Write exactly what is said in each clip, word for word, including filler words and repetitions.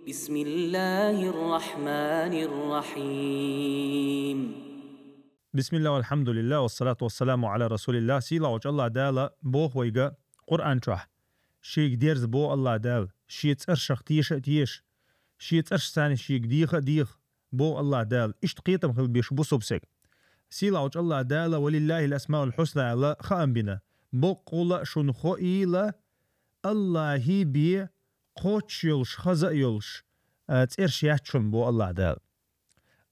بسم الله الرحمن الرحيم. Бисмилла, валхамдулилла, вассалату вассаламу аля расулилла. Сийлахьчу Аллах Дала боху вайга Къуръан чохь: «Шега дерза боху Аллах Дала, шен цӀершах теша а теша, шен цӀершцани шега деха а деха», боху Аллах Дала. Иштта кхетам хила беш бу субсег. Сийлахьчу Аллах Дала: «Валиллахил асмаул хьусна», аьлла, хаам бина. Боккъала а шуна хоийла, Аллахьи бе кхочуш йолуш, хаза а йолуш, а, цӀерш яц шуна, боху Аллах Дала.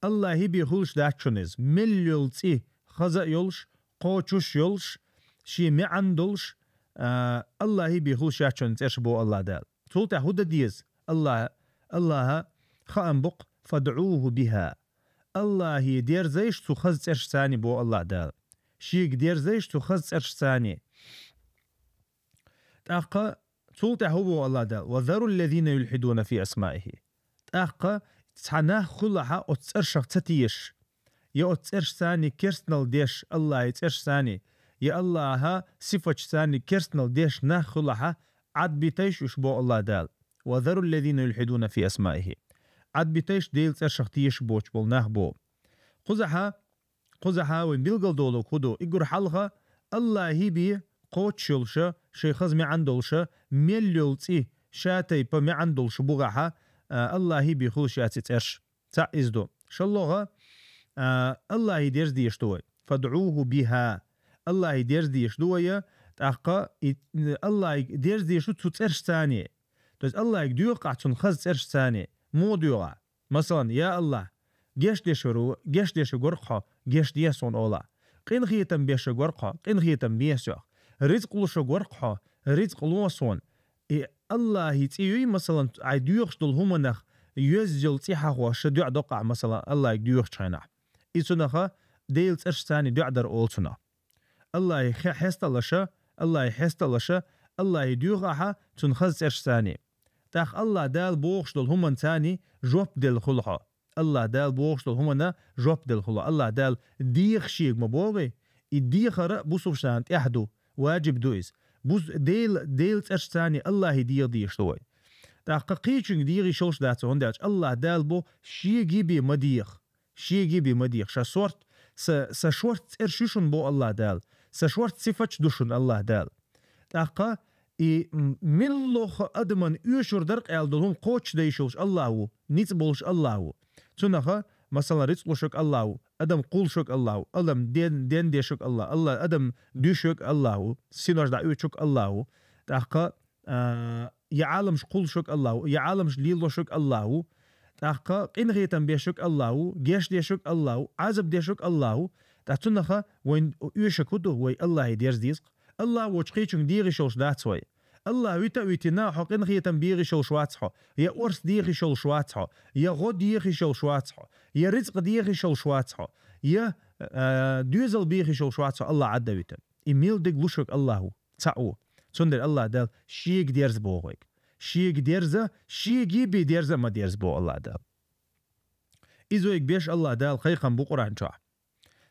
Аллахьи бе хуьлуш дац шуна иза. Мел йолу цӀи хаза а йолуш, кхочуш а йолуш, шен маьӀна долуш, а, Аллахьи бе хуьлуш яц шуна цӀерш, боху Аллах Дала. Цул тӀаьхьа хӀун дан деза? Аллахь, Аллахьа хаам боккху: «ФадӀуху биха». Аллахье дерзайша цу хаза цӀершцани, боху Аллах Дала. Шега дерзайша цу хаза цӀершцани. ТӀаккха цул тӀаьхьа хӀун боху Аллах Дала: «Ва зарул лазина юлхьидуна фи асмаихи». ТӀаккха цхьа нах хуьлахьа оцу цӀершах ца тешаш, я оцу цӀершцани керстанал деш, Аллахьи цӀершцани, я Аллахьа сифатшцани керстанал деш нах хуьлахьа, Ӏадбитайша уьш, боху Аллах Дала. «Ва зарул лазина юлхьидуна фи асмаихи». Ӏадбитайша Делан цӀершах тешаш боцуш болу нах боху. Кхузахьа Кхузахьа вайн билгалдолург хӀун ду? Уггар хьалха Аллахьи бе кхочуш йолуша, шайн хаза маьӀна долуша, мел йолу цӀи ша тайпа маьӀна долуша бугӀахьа, а, Аллахьи бе хуьлуш яц и цӀерш. Цхьаъ иза ду. ШолгӀа, а, Аллахье дерза дезаш ду вай. «ФадӀуху биха». Аллахье дерза дезаш ду вай, тӀаккха и, Аллахье дерза дезаш ду цу цӀершцани. То есть Аллахье доьху ахь цунна хаза цӀершцани. Муха доьху ахь? Масалан: «Я Аллах, гечдеш верг, гечдеш верг вара-кх хьо, гечде суна», олахь. «Къинхетам беш верг вара-кх хьо, къинхетам бе соьх. Рицкъ луш верг вара-кх хьо, рицкъ ло суна». И Аллахьи цӀе юй, масалан, хьайн доьхуш долу хӀуманах йоьзна йолу цӀе хьахош дуӀа доккху ахь, масалан, Аллахье доьхучу хенахь. И цунах Делан цӀершцани дуӀа дар олу цунах. Аллахье хе-, хьеста а лаша, Аллахье хьеста а лаша, Аллахье доьху ахьа цунна хаза цӀершцани. ТӀаккха Аллах Дала бохуш долу хӀуманцани жоп делла хуьлу хьо. Аллах Дала бохуш долу хӀуманна жоп делла хуьлу. Аллах Дала: «Деха шега», ма бохий, и дехар а бусулбачарна тӀехь ду, ваджиб ду иза. Бус-, Дела, Делан цӀершцани Аллахье деха дезаш ду вай. ТӀаккха кхечуьнга деха йиш йолуш дац, хӀунда аьлча Аллах Дала бо: «Шега бе ма деха». Шега бе ма деха. Ша шорт, са, са шорт цӀерш ю шуна, бо Аллах Дала. Са шорт сифатш ду шуна, Аллах Дала. ТӀаккха и, м, миллоха адаман оьшур дара къаьл долу хӀума кхочуш дайш йолуш Аллах ву, ницкъ болуш Аллах ву. Цунаха, масалан, рицкъ лушаг Аллах ву, адам кхулшаг Аллах ву, адам ден, ден дешаг Аллах, Аллах, адам дуьшаг Аллах ву, синош дӀа оьчуг Аллах ву. ТӀаккха а, я Ӏаламаш кхулшаг Аллах ву, я Ӏаламаш лелошаг Аллах ву, тӀаккха къинхетам бешаг Аллах ву, геш дешаг Аллах ву, Ӏазаб дешаг Аллах ву, тӀаккха цунаха вайн оьшаг хӀу ду, вай Аллахье дерза деза-кх. Аллах воцу кхечуьнга дегӀиш йолуш дац вай. Аллах вита а витина, хьо къинхетам бегӀиш йолуш вац хьо, я орс дехиш йолуш вац хьо, я гӀо дехиш йолуш вац хьо, я рицкъ дехиш йолуш вац хьо, я, а, доьзал бехиш йолуш вац хьо, Аллах Ӏадда вита. И мел дерг лушаг Аллах ву. Цхьаъ ву. Цундела Аллах Дала шега дерза боху вайга. Шега дерза, шега бе дерза а ма дерза боху Аллах Дала. Иза вайга беш Аллах Дала кхайкхам бу Къуръан чохь.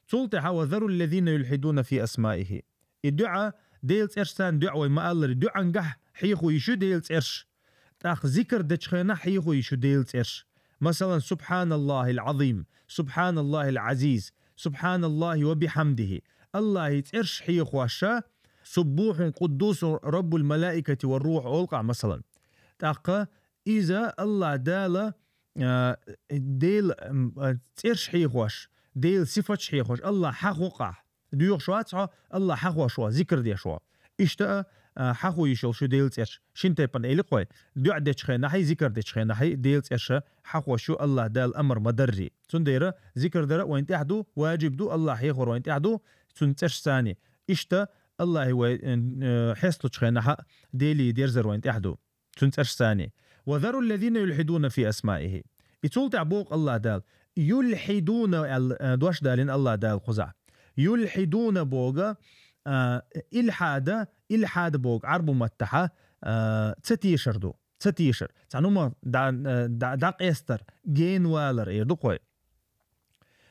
Цул тӀаьхьа: «Ва зарул лазина юлхьидуна фи асмаихи». И дуьӀа, Делан цӀерш царна дуьӀа вай ма-аллара, дуьӀангахь хьехо йиш ю Делан цӀерш. ТӀаккха зикр дечу хенахь хьехо йиш ю Делан цӀерш. Масалан: «Субханаллахил Ӏазим», «Субханаллахил Ӏазиз», «Субханаллахи ва бихьамдихи». Аллахьи цӀерш хьехоша: «Суббухьун къуддусун Раббул малаикати ва рухь», олу-кх ахь, масалан. ТӀаккха иза Аллах Дала, а, Дела, м, а, цӀерш хьехош, Делан сифатш хьехош, Аллах хьахо-кх ахь. Доьхуш вац хьо, Аллах хьахош ву, зикр деш ву. Иштта а, а, хьахо йиш йолуш ю Делан цӀерш. Шина тайпана элира-кх вай: дуьӀа дечу хенахьий, зикр дечу хенахьий Делан цӀерш хьахош ю, Аллах Дала амар ма-даррий. Цундела зикр дар а вайн тӀехь ду, ваджиб ду, Аллах хьехор вайн тӀехь ду, цуьнан цӀерш царна. Иштта Аллахье вай, э, э, хьесталучу хенахь а Деле дерзар вайн тӀехь ду. Цуьнан цӀерш царна. «Ва зарул лазина юлхьидуна фи асмаихи». И цул тӀаьхьа боху Аллах Дала. «Юлхьидуна», аьлла, а, дош далийна Аллах Дала кхузахь. «Юлхьидуна» боху, а, илхьада, илхьада боху Ӏарбу маттахьа, а, ца тешар ду. Ца тешар. Цхьана хӀума дӀа-, а, дӀа-, дӀакъестар, генавалар эр ду-кх вай.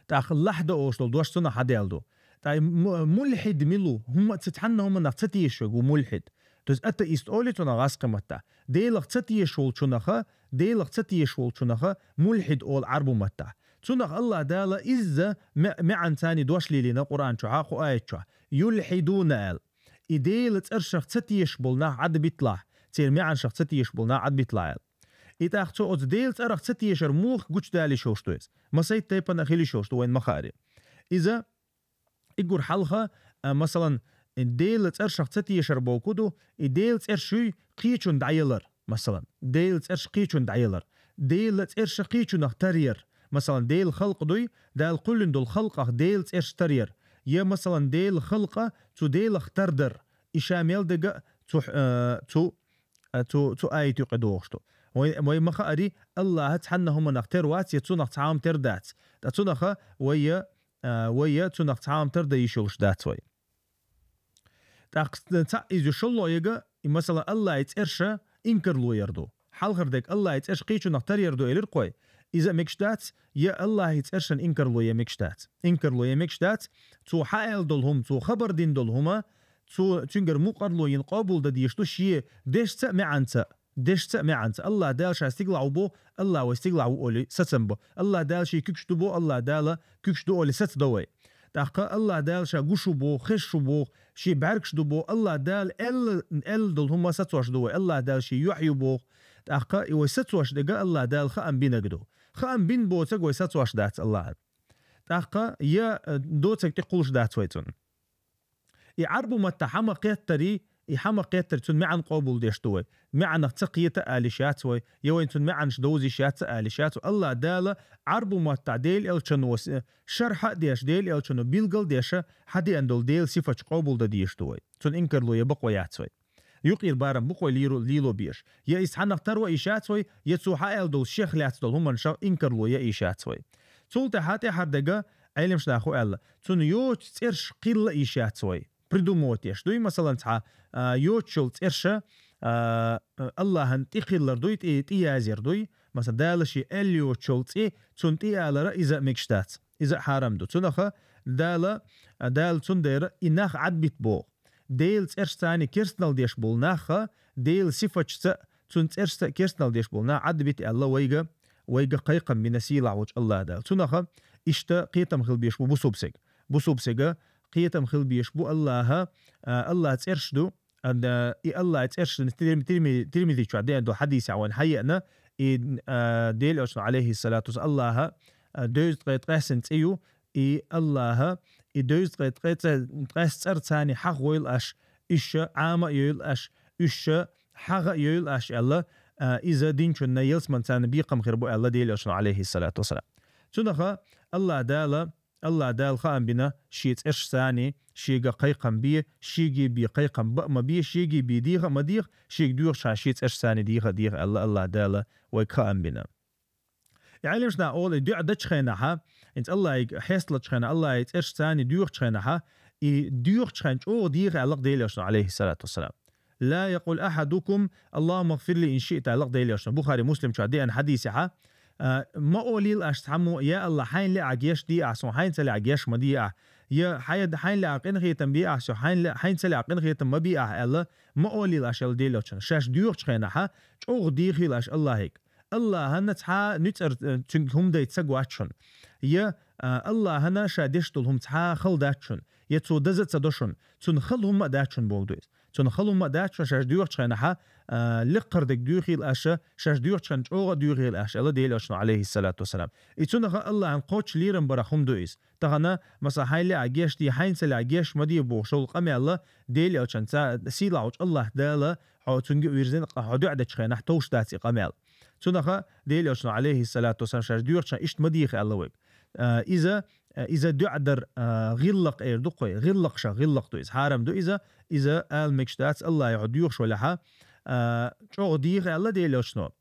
ТӀаккха лахьда олуш долу дош цунах хьадаьлла ду. Ткъа му-, мулхьид мила ву? ХӀума ца, цхьанна хӀуманах ца тешаш верг ву мулхьид. То есть атеист олий цунах гӀазкхи маттахь. Делах ца тешаш волчунаха, Делах ца тешаш волчунаха мулхьид олу Ӏарбу маттахь. Цунах Аллах Дала изза ма-, маьӀанцани дош лелийна Къуръан чохь, кху аят чохь. «Юлхьидуна» аьлла. И Делан цӀершах ца тешаш болу нах Ӏадбитлахь, церан маьӀаншах ца тешаш болу нах Ӏадбитлахь аьлла. И тӀаккха цо оцу Делан цӀарах ца тешар муха гучудалийш йолуш ду иза? Масийтта тайпана хилийш йолуш ду вайна ма-хаъара. Иза и гур хьалха, а, масалан, Делан цӀершах ца тешар бохург ду, и Делан цӀерш юй кхечунна дӀаялар, масалан, Делан цӀерш кхечунна дӀаялар, Делан цӀерш кхечунах таръяр, масалан, Делан халкъ дуй, Дала кхоьллина долу халкъах Делан цӀерш таръяр, я, масалан, Делан халкъа цу Делах тардар, и ша мел дага а цу, а, цу, а, цу, цу аят юкъа догӀуш ду. Вай, вай ма-хаъара, Аллаха цхьанна хӀуманах тера вац, я цунах цхьа хӀума тера дац. Ткъа цунаха вай я а, вай я цунах цхьа хӀума тара дан йиш йолуш дац вай. ТӀаккха цхьаъ иза ю шолгӀа яга, и, масалан, Аллахьан цӀерша инкарло яр ду. Хьалхара дерг Аллахьан цӀерш кхечунах таръяр ду элира кхой. Иза а мегаш дац, я Аллахьан цӀершан инкарло ян мегаш дац. Инкарло ян мегаш дац, цо хьааьлла долу хӀума, цо хабар дина долу хӀума, цо цуьнгара мукъарло йина къобал дан дезаш ду шен дешца а, маьӀанца а. Дешца а, маьӀанца а. Аллах Дала ша стигалахь ву боху, Аллах вай стигалахь ву олий сацам бо. Аллах Дала шен куьгаш ду боху, Аллах Дала куьгаш ду олий сацадо вай. ТӀаккха Аллах Дала ша гуш ву боху, хезаш ву боху, шен бӀаьргаш ду боху, Аллах Дала аьлла, аьлла долу хӀума сацош ду вай. Аллах Дала шен юьхь ю боху. ТӀаккха и вай сацош дерг Аллах Дала хаам бинарг ду. Хаам бина боцург вай сацош дац Аллахьан. ТӀаккха я, э, доцург тӀе кхуллуш дац вай цунна. И Ӏарбу маттахь хьан ма-кхеттарий, и хьан ма-кхеттарий, цуьнан маьӀна къобал деш ду вай. МаьӀнах ца кхета а ала йиш яц вай, я вайна цуьнан маьӀнаш довза йиш яц а ала йиш яц вай. Аллах Дала Ӏарбу маттахь Делан элчано с-, шархьа а деш, Делан элчано билгал а деш, хьан деана долу Делан сифаташ къобал дан дезаш ду вай. Цунна инкарло ян бакъо яц вай. Юкъера барам бу кхой лийро-, лело безаш. Я иза цхьаннах таро йиш яц вай, я цо хьааьлла долу шех лаьцна долу хӀуманашах инкарло ян йиш яц вай. Цул тӀаьхьа тӀаьхьара дерг, Ӏеламнаха хӀун аьлла, цунна йоцу цӀерш кхилла а йиш яц вай. Придумать еш дуй, масалан, цхьа, а, йоцуш йолу цӀерша, а, Аллахьан тӀе кхиллар дуй, тӀе, тӀе язъяр дуй. Масалан, Дала шен аьлла йоцуш йолу цӀе цунна тӀе алара иза а мегаш дац. Иза а хьарам ду. Цунаха Дала, а, Дала цундела и нах Ӏадбита боху. Делан цӀерш царний керстанал деш болу наха, Делан сифаташца а, цуьнан цӀершца а керстанал деш болу нах Ӏадбита аьлла вайга, вайга кхайкхам бина сийлахь волчу Аллах Дала. Цунаха иштта кхетам хила безаш бу бусулба стеган. Бусулба стеган кхетам хила безаш бу Аллаха, а, Аллах цӀерш ду, а, да, и Аллах цӀерш ду, Тирми-, Тирми-, Тирмизи чохь деана долу хьадисехь вайна хьаеана, и, а, Делан элчано, алейхиссалату вассалам, Аллаха, а, дезткъе ткъаьссан цӀе ю, и Аллаха, и дезткъе ткъе ца-, ткъаьсса цӀар царний хьахавойла аш, уьш Ӏама а йойла аш, уьш хьаха а йойла аш аьлла, а, иза динчунна ялсаманца бекхам хир бу аьлла Делан элчано, алейхиссалату вассалам. Цунаха Аллах Дала, Аллах Дала хаам бина шен цӀерш царний шега кхайкхам бе, шега бе кхайкхам бан а ма бе, шега бе деха а ма деха, шега доьхуш хан шен цӀерш царний деха а деха аьлла Аллах Дала вайга хаам бина. И Ӏеламнаха олу, и дуьа дечу хенахьа, хӀинца Аллахьига хьесталучу хенахь, Аллахьан цӀерш царний доьхучу хенахьа, и доьхучу хенахь чӀогӀа деха аьлла-кх Делан элчано, алейхиссалату вассалам. «Ла якъул ахьадукум: Аллахумма гфирли ин шиъта», аьлла-кх Делан элчано. Бухари, Муслим чохь деана хьадисехьа, а, ма олийла аш цхьаммо: «Я Аллах, хьайна лаахь геч де ахь суна, хьайна ца лаахь геч ма де ахь». Я хьай-, хьайна лаахь къинхетам бе ахь суна, хьайна ла-, хьайна ца лаахь къинхетам ма бе ахь аьлла, ма олийла аш аьлла Делан элчано. Шаьш доьхучу хенахьа чӀогӀа дехийла аш Аллахьига. Аллахьана цхьа нуьцкъара, э, цуьнга хӀума дайта ца гойтуш шуна. Я, а, Аллахьана ша деш долу хӀума цхьа хала дац шуна. Я цо даза а ца до шуна. Цунна хала хӀума а дац шуна бохург ду иза. Цунна хала хӀума а дац шуна, шаьш доьхучу хенахьа, а, лекхара дерг доьхийла аша, шаьш доьхучу хенахь чӀогӀа а доьхийла аша аьлла Делан элчано, алейхиссалату вассалам. И цунаха Аллахьан кхоччуш лерам барах хӀума ду иза. Тахана, масала, хьайна лаахь геч де, хьайна ца лаахь геч ма де бохуш долу къамел Делан элчанца, сийлахь волчу Аллах Дала хьо цуьнга а вирзина, хьо дуьа дечу хенахь товш дац и къамел. Цунаха Делан элчано, алейхиссалату вассалам, шаьш доьхучу хенахь иштта ма деха аьлла вайга. А, иза, а, иза дуьа дар, а, гӀиллакх эр ду кхой, гӀиллакхашах гӀиллакх ду иза, хьарам ду иза, иза ала мегаш дац, Аллахье хьо доьхуш валахьа, а, чӀогӀа деха аьлла Делан элчано.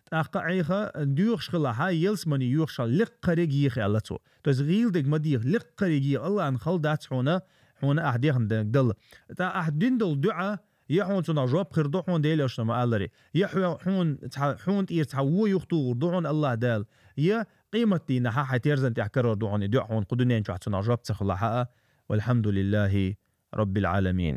ТӀаккха Ӏеха доьхуш хилахьа, ялсамане йоьхуш хилахь, лекхарега еха аьлла цо. То есть гӀийла дерг ма деха, лекхарега еха, Аллахьан хала дац хьуна, хьуна ахь дехна дерг дала. ТӀаккха ахь дина долу дуьа, я хьуна цунах жоп хир ду хьуна Делан элчано ма-аллара, я хьо-, хьуна цхьа, хьуна тӀера цхьа вон юхатухур ду хьуна Аллах Дала, я къематдийнахьа хьайн терзан тӀехь карор ду хьуна и дуьа хьуна кху дуьнен чохь цунах жоп ца хилахьа а. Валхьамдулиллахи Раббил Ӏаламин.